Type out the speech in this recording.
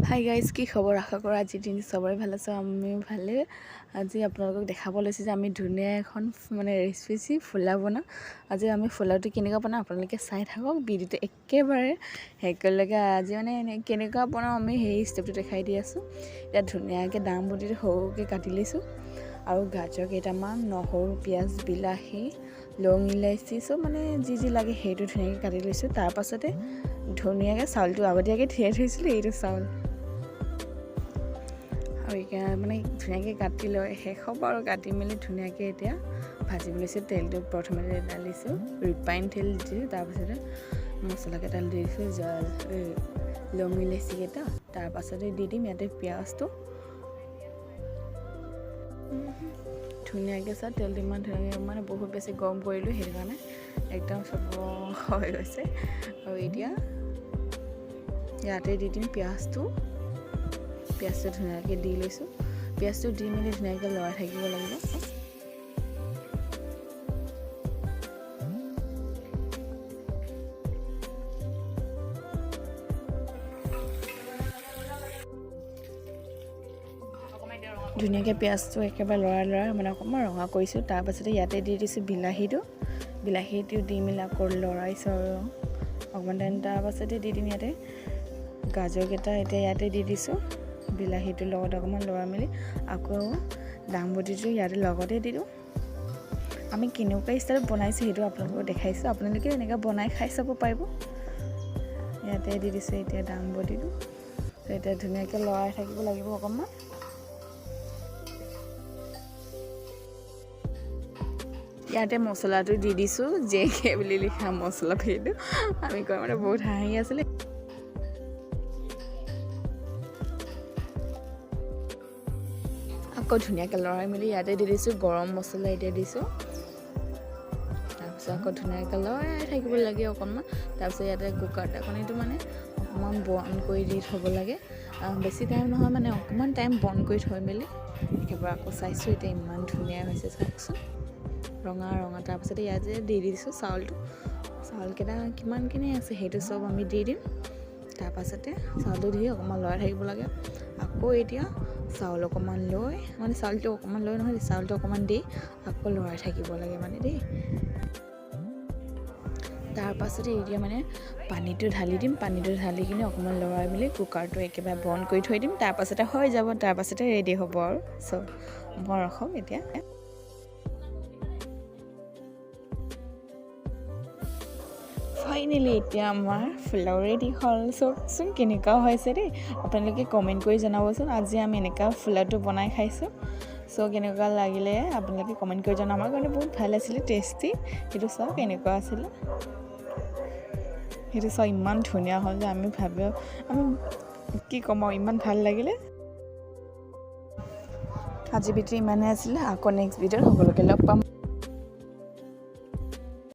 Hi guys, কি খবৰ? আশা কৰোঁ আজিৰ দিন চবৰে ভাল আছে, আমিও ভালে। আজি আপোনালোকক দেখাব লৈছোঁ যে আমি ধুনীয়া এখন মানে ৰেচিপি পোলাও বনাওঁ। আজি আমি পোলাওটো কেনেকুৱা বনাওঁ, আপোনালোকে চাই থাকক ভিডিঅ'টো একেবাৰে শেষলৈকে। আজি মানে এনে কেনেকুৱা বনাওঁ, আমি সেই ষ্টেপটো দেখাই দি আছোঁ। এতিয়া ধুনীয়াকৈ দাংবডিটো সৰুকৈ কাটি লৈছোঁ আৰু গাজৰ কেইটামান, নহৰু, পিঁয়াজ, বিলাহী, লং, ইলাচি, চব মানে যি যি লাগে সেইটো ধুনীয়াকৈ কাটি লৈছোঁ। তাৰপাছতে ধুনীয়াকৈ চাউলটো আগতীয়াকৈ তিয়াই থৈছিলোঁ, এইটো চাউল। আৰু এতিয়া মানে ধুনীয়াকৈ কাটি লৈ শেষ হ'ব আৰু কাটি মেলি ধুনীয়াকৈ এতিয়া ভাজিব লৈছোঁ। তেলটো প্ৰথমতে ঢালিছোঁ, ৰিফাইন তেল দিছোঁ। তাৰপিছতে মছলাকেইটা দি দিছোঁ, লং, ইলাচি কেইটা। তাৰপাছতে দি দিম ইয়াতে পিঁয়াজটো ধুনীয়াকৈ। চাওঁ, তেলটো ইমান ধুনীয়াকৈ মানে বহুত বেছি গৰম কৰিলোঁ, সেইটো কাৰণে একদম চব হৈ গৈছে। আৰু এতিয়া ইয়াতে দি দিম পিঁয়াজটো। পিঁয়াজটো ধুনীয়াকৈ দি লৈছোঁ। পিঁয়াজটো দি মেলি ধুনীয়াকৈ লৰাই থাকিব লাগিব। ধুনীয়াকৈ পিঁয়াজটো একেবাৰে লৰাই লৰাই মানে অকণমান ৰঙা কৰিছোঁ। তাৰপাছতে ইয়াতে দি দিছোঁ বিলাহীটো। বিলাহীটো দি মেলি আকৌ লৰাইছোঁ আৰু অকণমান টাইম। তাৰপাছতে দি দিম ইয়াতে গাজৰকেইটা। এতিয়া ইয়াতে দি দিছোঁ বিলাহীটোৰ লগত অকণমান লৰাই মেলি আকৌ দাংবডিটো ইয়াতে লগতে দি দিওঁ। আমি কেনেকুৱা ষ্টাইলত বনাইছোঁ, সেইটো আপোনালোকক দেখাইছোঁ। আপোনালোকে এনেকৈ বনাই খাই চাব পাৰিব। ইয়াতে দি দিছোঁ এতিয়া দাংবডিটো। এতিয়া ধুনীয়াকৈ লৰাই থাকিব লাগিব অকণমান। ইয়াতে মছলাটো দি দিছোঁ, জে কে বুলি লিখা মছলা। সেইটো আমি কয় মানে বহুত হাঁহি আছিলে। আকৌ ধুনীয়াকৈ লৰাই মেলি ইয়াতে দি দিছোঁ গৰম মছলা এতিয়া দিছোঁ। তাৰপিছত আকৌ ধুনীয়াকৈ লৰাই থাকিব লাগে অকণমান। তাৰপিছত ইয়াতে কুকাৰ ঢাকনিটো মানে অকণমান বন্ধ কৰি দি থ'ব লাগে। বেছি টাইম নহয়, মানে অকণমান টাইম বন্ধ কৰি থৈ মেলি একেবাৰে আকৌ চাইছোঁ। এতিয়া ইমান ধুনীয়া হৈছে, চাওকচোন, ৰঙা ৰঙা। তাৰপিছতে ইয়াতে দি দিছোঁ চাউলটো। চাউলকেইটা কিমানখিনি আছে, সেইটো চব আমি দি দিম। তাৰপাছতে চাউলটো দি অকণমান লৰাই থাকিব লাগে। আকৌ এতিয়া চাউল অকণমান লৈ, মানে চাউলটো অকণমান লৈ নহয়, চাউলটো অকণমান দি আকৌ লৰাই থাকিব লাগে মানে দেই। তাৰপাছতে এতিয়া মানে পানীটো ঢালি দিম। পানীটো ঢালি কিনে অকণমান লৰাই মেলি কুকাৰটো একেবাৰে বন্ধ কৰি থৈ দিম। তাৰপাছতে হৈ যাব, তাৰপাছতে ৰেডি হ'ব আৰু চব। মই ৰখক এতিয়া। ফাইনেলি এতিয়া আমাৰ পোলাও ৰেডি হ'ল। চাওকচোন কেনেকুৱা হৈছে দেই। আপোনালোকে কমেণ্ট কৰি জনাবচোন। আজি আমি এনেকুৱা পোলাওটো বনাই খাইছোঁ। চ' কেনেকুৱা লাগিলে আপোনালোকে কমেণ্ট কৰি জনাব। আমাৰ কাৰণে বহুত ভাল আছিলে, টেষ্টি। সেইটো চাওক কেনেকুৱা আছিলে। সেইটো চাওক, ইমান ধুনীয়া হ'ল যে আমি ভাবি আমি কি ক'ম আৰু, ইমান ভাল লাগিলে। আজি ভিডিঅ' ইমানেই আছিলে। আকৌ নেক্সট ভিডিঅ'ত সকলোকে লগ পাম।